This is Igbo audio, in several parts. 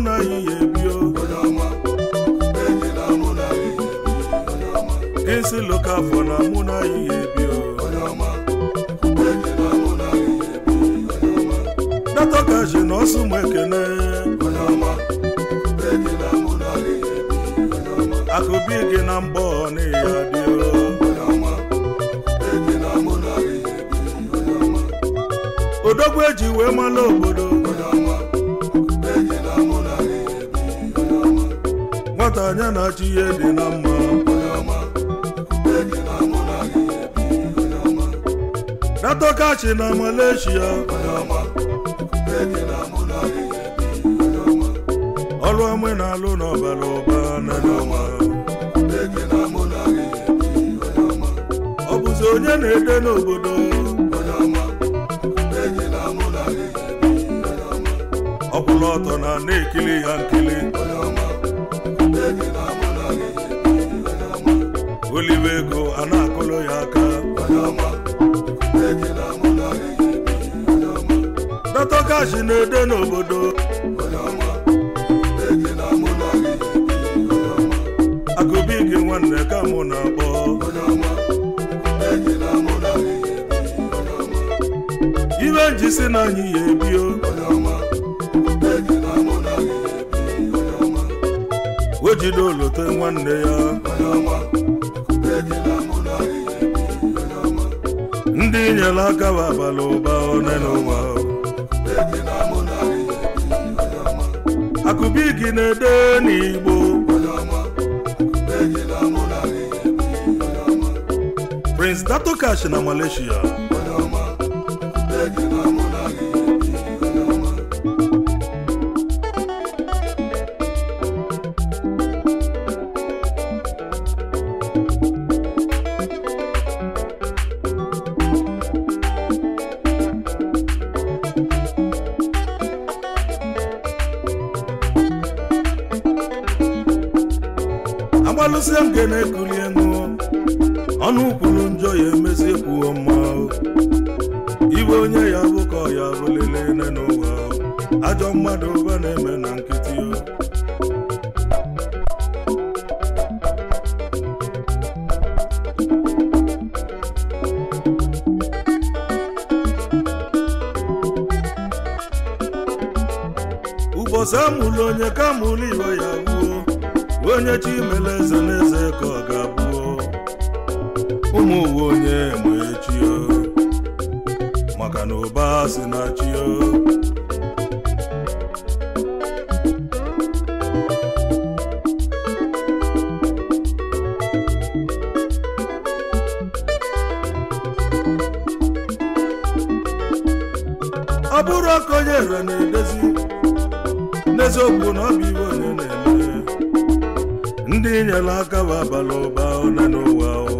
na anyị ya ebio. Kingsley Okafor na mụ na anyị ya ebio. Dato Cash na ọsụ m ekene. Akụbi gị na mbọ na ya dị o. Odogwu eji wee mala obodo. Nwata anya na chi ihe dị na mma. Dato Cash na Malaysia. Ọrụ ọmụ na-alụ n'ọbara ụba na n'ọma. Ọ bụzi onye na-ede n'obodo. Ọkwụrụ ọtọ na na-ekili ya nkili. Olive ego a na-akụlụ ya aka. Dato Cash na-ede n'obodo. Akụbi gị nwanne ka mụ na-akpọ. Ibe njisi na anyị ya ebio. O jide olote nwanne ya. Ndị nyere aka bụ abalị ụba one n'ụwa. Akụbi gị na-ede n'Igbo. Prince Dato Cash na Malaysia. Agbalụsịa nke na-ekulie ṅụọ ọnụ kwuru njọ ya emezi kwuo mma. Ibe onye ya bụ ka ọ ya bụ lelee n'ụwa. Ajọ mmadụ ụba na-eme na nkịtị o. Ụbọchị amụlụ onye ka amụlụ iwe ya gbuo. Onye chi mere eze n'eze ka ọ ga-abụọ. Ụmụ uwe onye ma echi o. Maka na ụba si na chi o. Ọ bụrụ ọkụ onye ere na-edezi n'eziokwu na ọ bụ iwe onye na-eme. Ndị nyere aka bụ abalị ụba one n'ụwa o.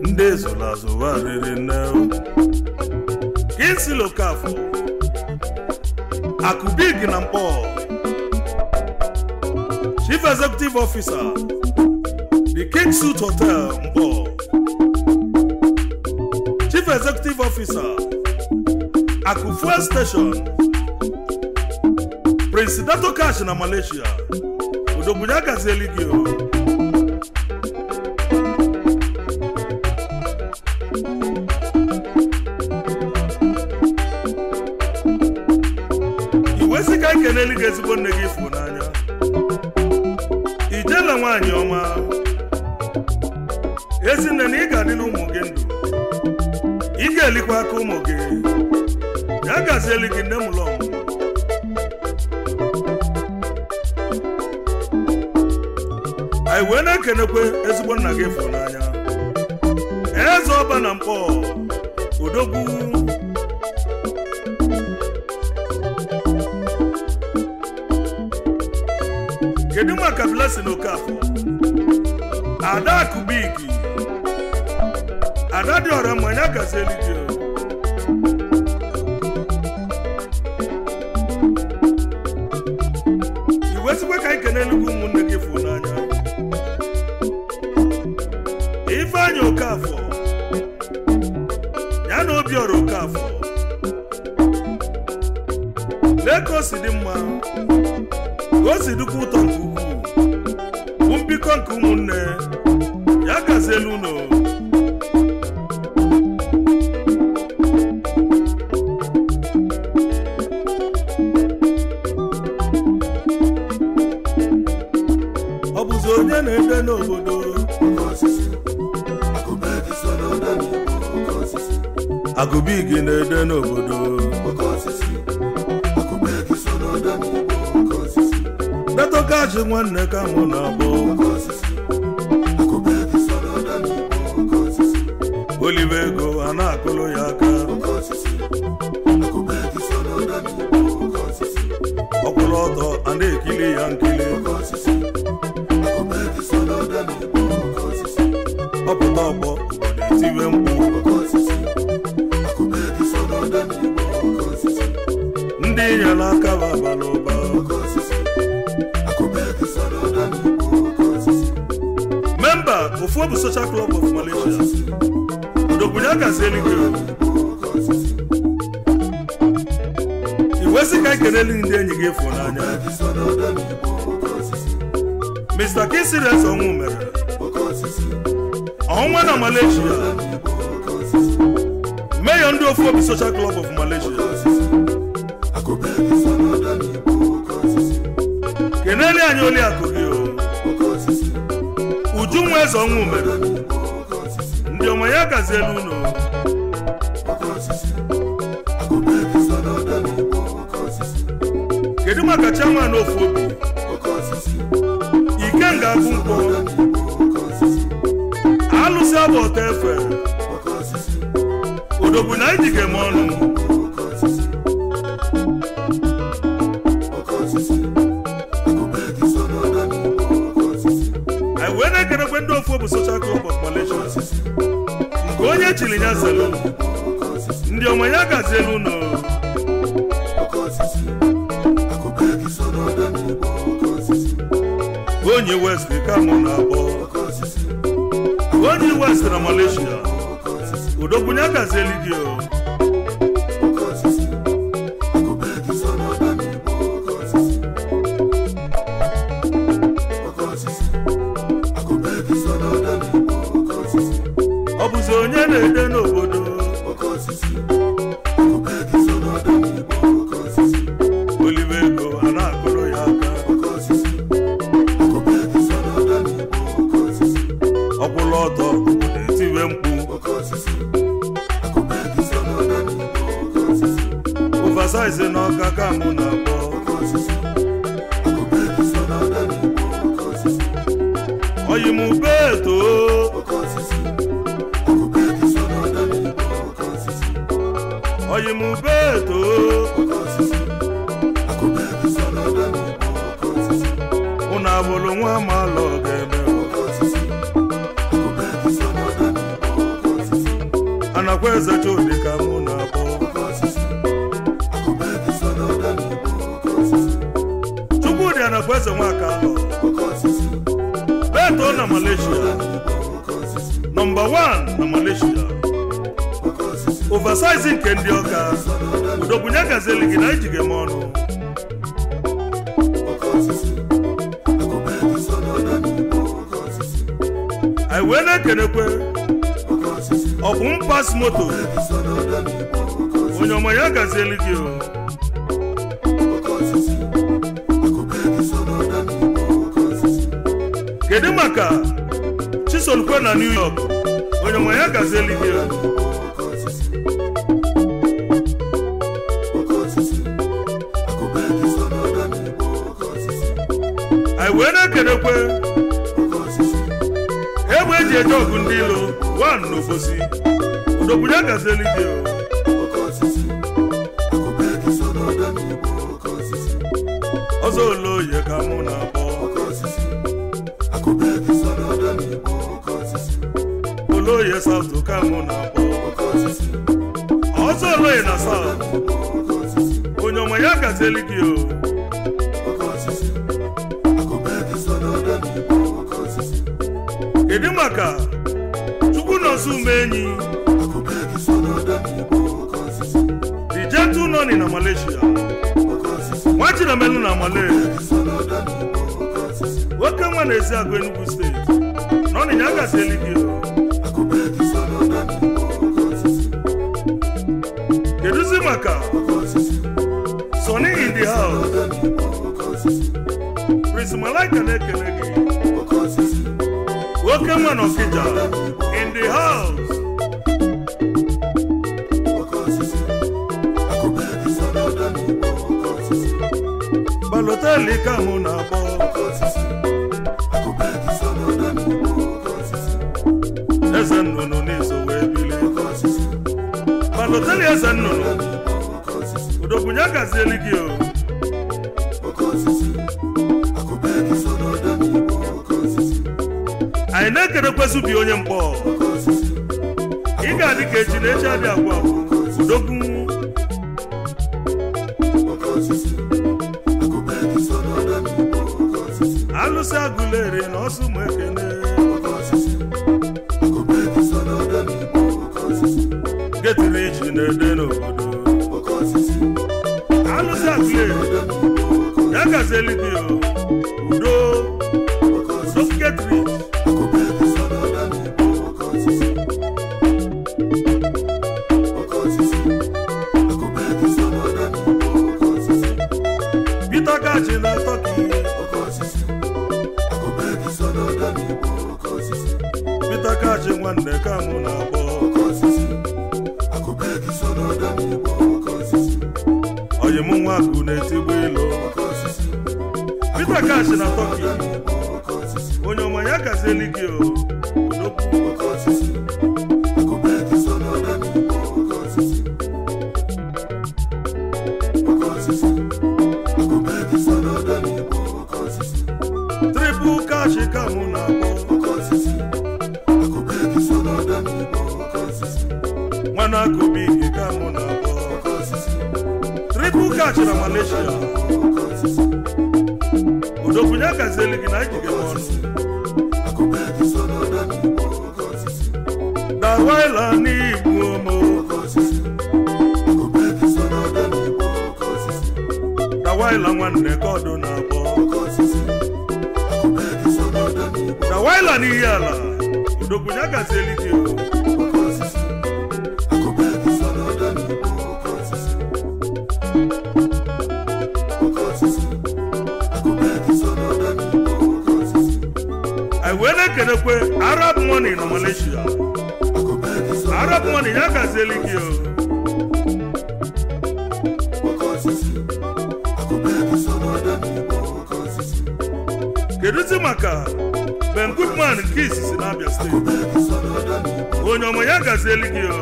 Ndị zụrụ azụ riri nne o. Kingsley Okafor, Akụbig na Mkpọ, Chief Executive Officer, The King Suite Hotel Mkpọ, Chief Executive Officer, Akụ Fuel Station, Prince Dato Cash na Malaysia. Odogwu ya gazieli gị o. Iwesi ka ekeneli gị ezigbo nne gị fụ n'anya. Ijela nwaanyị ọma. Ezinne na ị ga-adịla ụmụ gị ndụ. Ị ga-elikwa aka ụmụ gị. Ya gazieli gị nne m lọm. Anyị wee na-ekenekwe ezigbo nna gị fụ n'anya. Eze ọba na Mkpọ, Odogwu. Kedu maka Blessing Okafor? Ada Akụbigi. Ada dị ọra mma ya gazieli gị o. Iwesikwe ka anyị kenelu gị ụmụnne gị fụ n'anya. Ifeanyị Okafor ya na Obiora Okafor. Lee ka o si dị mma. Ka o si dịkwa ụtọ nke ukwuu bụ mbikọ nke ụmụnne ya gazielu unu. Ọ bụzi onye na-ede n'obodo Akụbigi na-ede n'obodo Detokachi nwanne ka mụ na-abụ Olive ego a na-akụlụ ya aka ọkwụrụ ọtọ a na-ekili ya nkili ọpụta ọgbọ obodo etiwe mkpu ndị nyere aka bụ abalị ụba. Memba Ofuobu Social Club of Malaysia Odokwunye gazi eluigwe iwe sị ka ekeleli ndị enyi gị efu n'anya. Mr. Kisires ọnwụ mere ọnwa na Malaysia, Mayor ndị Ofuobu Social Club of Malaysia. Keneli anyị oliakụ gị o Uju nwa eze ọnwụ mere ndị ọma ya gazielu unu. Kedu maka chairman Ofuobu Ikenga Agụnkwọ alụsị abụ ọta efe Odogwu na ijike m ọnụ. Anyị wee na-ekenekwe ndị Ofuobu Social Club of Malaysia nke onye chiri ya zelu ndị ọma ya gazielu unu. Onye West ka mụ na-abọ Onye West na Malaysia Odogwu ya gazielu gị o. Ọ bụzi onye na-ede n'obodo Olive ego a na-akụrụ ya aka ọkwụrụ ọtọ obodo etiwe mkpu oversize n'ọka ka mụ na-akpọ oyimubeto oyimubeto unu abụrụ nwa amaala ọ ga-eme anakwa eze Chudi ka mụ na-akpọ Chukwudi anakwa eze nwaka alọ Beto na Malaysia nọmba 1 na Malaysia oversize nke ndị ọka Odogwunye gazieli gị na ijige m ọnụ. Anyị wee na-ekenekwe ọ bụ mpas moto onye ọma ya gazieli gị o. Kedu maka Chisolukwe na New York onye ọma ya gazieli gị o. Anyị wee na-ekenekwe egbe eji eje ọgụ ndị ilo 1 n'Obosi Odogwunye gazieli gị o. Ọzọ Oloye ka mụ na-akpọ Oloye South ka mụ na-akpọ Ọzọ Oloye na South onye ọma ya gazieli gị o. Kedu maka Chukwu nọsụ ume enyi The Gentle Nonny na Malaysia nwa Nwachinamelu na Malay nwoke nwa na-ezi agụ Enugu steeti na ọ na agazieli gị. Keduzi maka Sonny in the house Prince Malaika na-ekele gị nwoke nwa na Okija in the house. Balotelli ka mụ na-akpọ eze nnụnụ n'iso wee bili. Balotelli eze nnụnụ Udokwunye gazieli gị o. Anyị na-ekerekwesị bi onye mkpọ ị ga-adị ka echi na echi adị agwa Udogwu. Alụsị agụleri na ọsụ mụ ekene getiri iji na-ede n'obodo. Alụsị agụleri ya gazieli gị o. Udo getiri Peter Gachi na Turkey. Peter Gachi nwanne ka mụ na-akpọ oyi mụ nwa akụ na-etigbu ilu. Peter Gachi na Turkey onye ọma ya gazieli gị o. Triple Cash ka mụ na-akpọ nwana akụbike ka mụ na-akpọ Triple Cash na Malaysia. Udokwunye gazieli gị na ijige m ọnụ. Dawaila n'igbu omo Dawaila nwanne ka ọdụ na-akpọ Dawaila n'ihi ala Udokwunye gazieli gị o. Anyị wee na-ekenekwe Arab Money na Malaysia. Arab Money ya gazieli gị o. Keduzi maka Ben Goodman nke izizi na Abia steeti onye ọma ya gazieli gị o.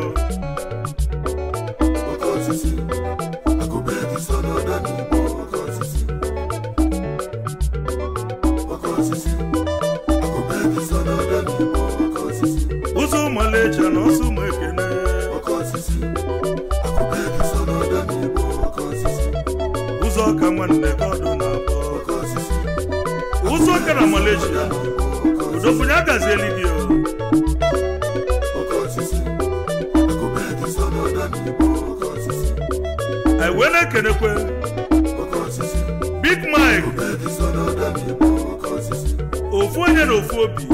Ụzọ Malaysia na ọsọ ụmụ ekene ụzọ ọka nwanne ka ọdụ na-akpọ ụzọ ọka na Malaysia. Udokwunye agazieli gị o. Anyị wee na-ekenekwe Big Mike ofu onye na ofu obi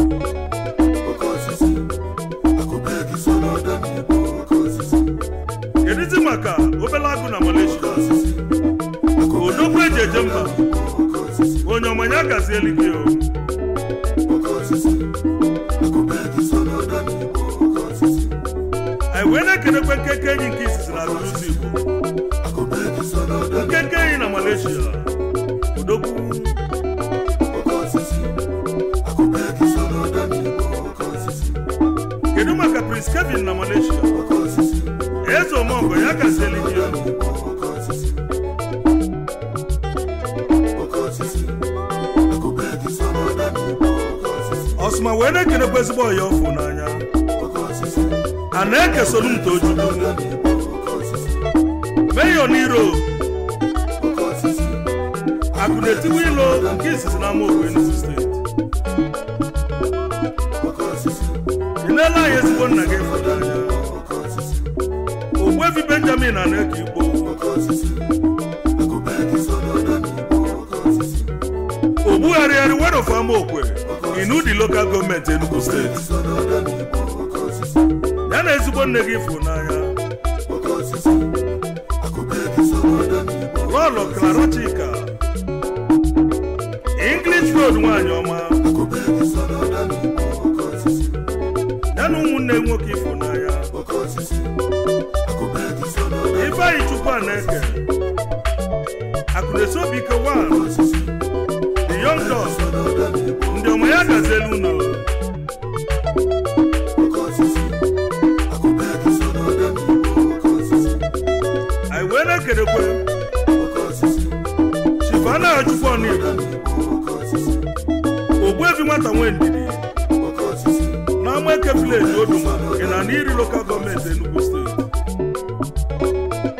kedụzi maka obele agụ na Malaysia odogwu eji eje mba onye ọma ya gazieli gị o. Anyị wee na-ekenekwe nkeke enyi nke izizi na asụsụ Igbo nkeke enyi na Malaysia odogwu. Kedu maka Prince Kevin na Malaysia eze omeọgọ ya gazieli gị o. Ọsụma wee na-ekenekwa ezigbo ọya ọfụ n'anya a na-ekesolu m Tochukwu meyo n'iro akụ na-etigbu ilo nke izizi na amaokwu Enugu steeti. Ị na-ele anyị ezigbo nna gị ịfụnanya Ogbuefi Benjamin a na-eke ikpo. Ugharịgharị one of Amaokwe in Udi Local Government, Enugu State. Ya na ezigbo nne gị fụ n'anya, Lọlọ Clara Chika, English Road nwanyị ọma, ya na ụmụnne nwoke ifụ n'anya, Ifeanyi Chukwu Aneke, Akụnesobike 1, The Young Dog, ndị ọma ya gazielu unu. Anyị wee na-ekelekwe Chief Anaghị Chukwu Ọnigbo, Ogbuefi nwata nwe ndidi na Amaeke Village, Oduma, nke na n'Iri Local Government, Enugu State.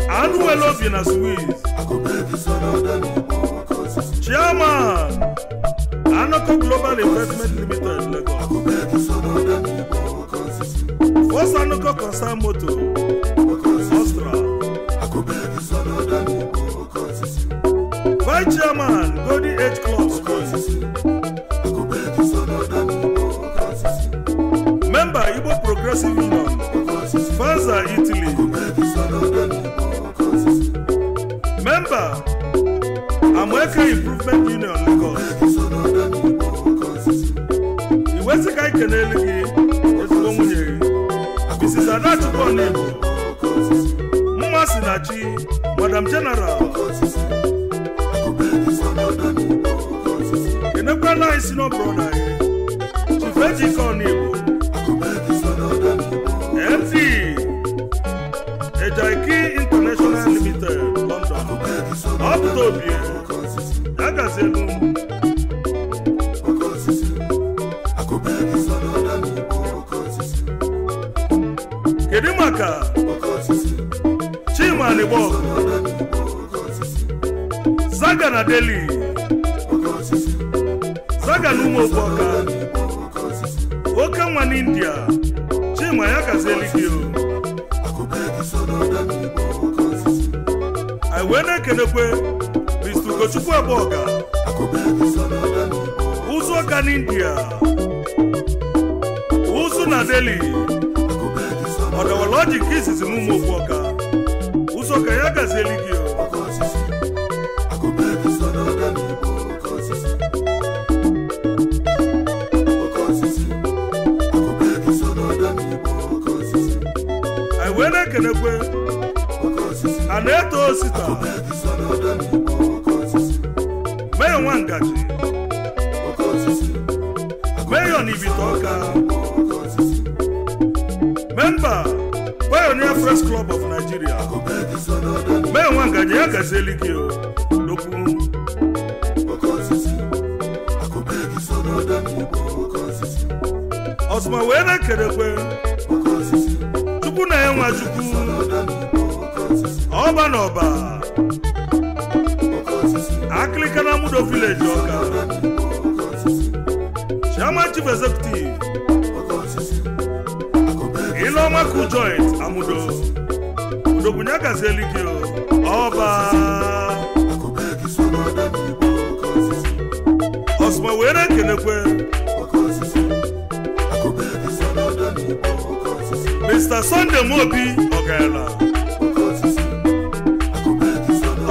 Anụ nwere obi na Swiss, Chairman, Anoko Global Investment Limited, Lagos. First Anoko Concern Moto, Austria. Vice Chairman, Golden Age Club, Swiss. Member, Igbo Progressive Union, Fanza, Italy. Member, Amweke Improvement Union, Lagos. Iwesị ka anyị kenelu gị ezigbo nwunye gị, Mrs. Adachukwu Onigbo, Mma si na chi, Madam General. Kenekwala anyị senior brother anyị, Chief Ejike Onigbo, MD, Ejaiki International Limited, London. Ọpụta obi ya gazielu unu. Kedu maka Chima Anịgbọgụ, Zaga na Delhi, Zaga na ụmụ Ogbuọka, oke nwa n'India? Chima, ya gazieli gị o. Anyị wee na-ekenekwe Mr. Ugochukwu Agbọga, ụzụ ọka n'India, ụzụ na Delhi, ọdawala ọjị nke izizi n'ụmụ Ogbuọka. Ụzọ ka ya gazieli gị o. Anyị wee na-ekenekwe a na-eto osita Mayor nwa ngaji, Mayor n'Ibite Ọka, member, Pioneer Press Club of Nigeria. Mayor nwa ngaji, ya gazieli gị o, dokwu. Ọsụma wee na-ekenekwe Chukwu na ya nwa Chukwu ọba na ọba Akịlịka na Amudo Village, Ọka, Chairman, Chief Executive, Ileọma Cool Joint, Amudo. Odogwunye gazieli gị o, ọba. Ọsụma wee na-ekenekwe Mr. Sunday Mobi Ọgala,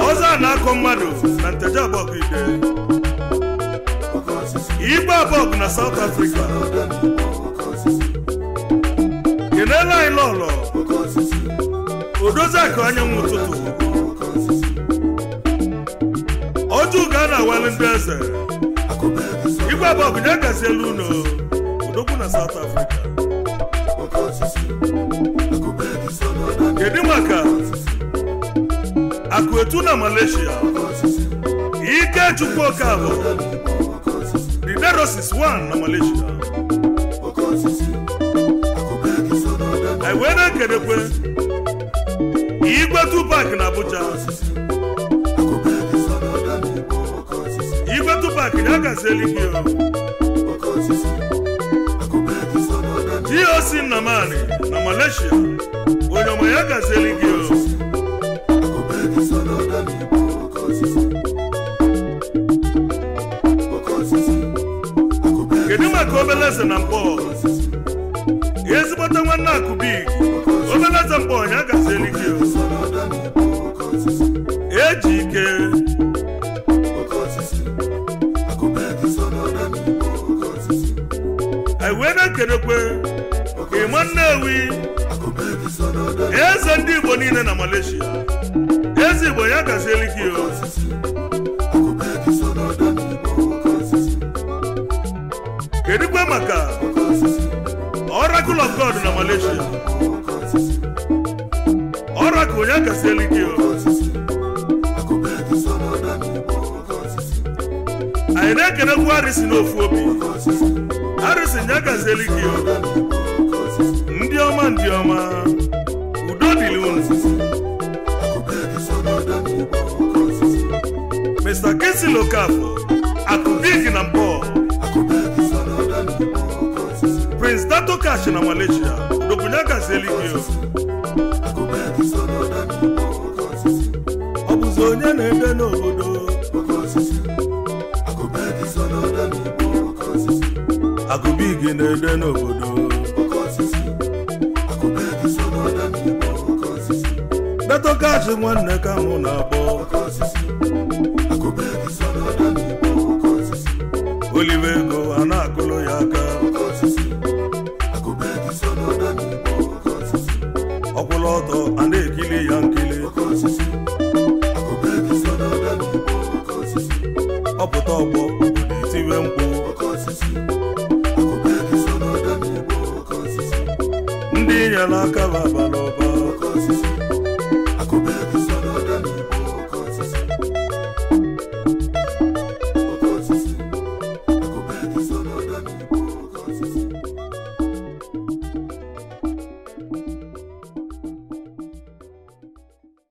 ọzọ a na-akọ mmadụ na Nteje Abọgụ, ide Igbe Abọgụ na South Africa. Kenela anyị lọlọ Odozi Akụ Anyanwụ Ụtụtụ ọjụ ga na-awali ndị eze. Igwe Abọgụ ya gazielu unu, odogwu na South Africa. Kedu maka Akụetu na Malaysia, Ike Chukwu Okafọ, the Nerosis 1 na Malaysia? Anyị wee na-ekenekwe Igwe Tupac na Abuja. Igwe Tupac, ya gazieli gị o. Doc Nnamani na Malaysia, onye ọma, ya gazieli gị o. maka Obeleze na Mkpọ? Ezigbote nwanne Akụbig, Obeleze Mkpọ ya gazieli gị. Eji ike anyị wee na-ekenekwe Ịma Nnewi, eze ndị Igbo niile na Malaysia. Eze Igbo ya gazieli gị. Kedukwe maka Oracle of God na Malaysia? Oracle ya gazieli gị. Anyị na-ekenekwu Arịsị n'ofu obi. Arịsị ya gazieli gị. Ndị ọma, ndị ọma, udo dịrị unu. Mr. Kinsley Okafor, Akụbig na Mkpọ, Prince Dato Cash na Malaysia, Odokwunya gazieli gị. Ọ bụzi onye na-ede n'obodo? Akụbig na-ede n'obodo. Dato Cash nwanne ka mụ na-akpọ. Olive ego a na-akụlụ ya aka. Ọkwụlụ ọtọ a na-ekili ya nkili. Ọpụta ọgbọ obodo etiwe mkpu. Ndị nyere aka babara ụba.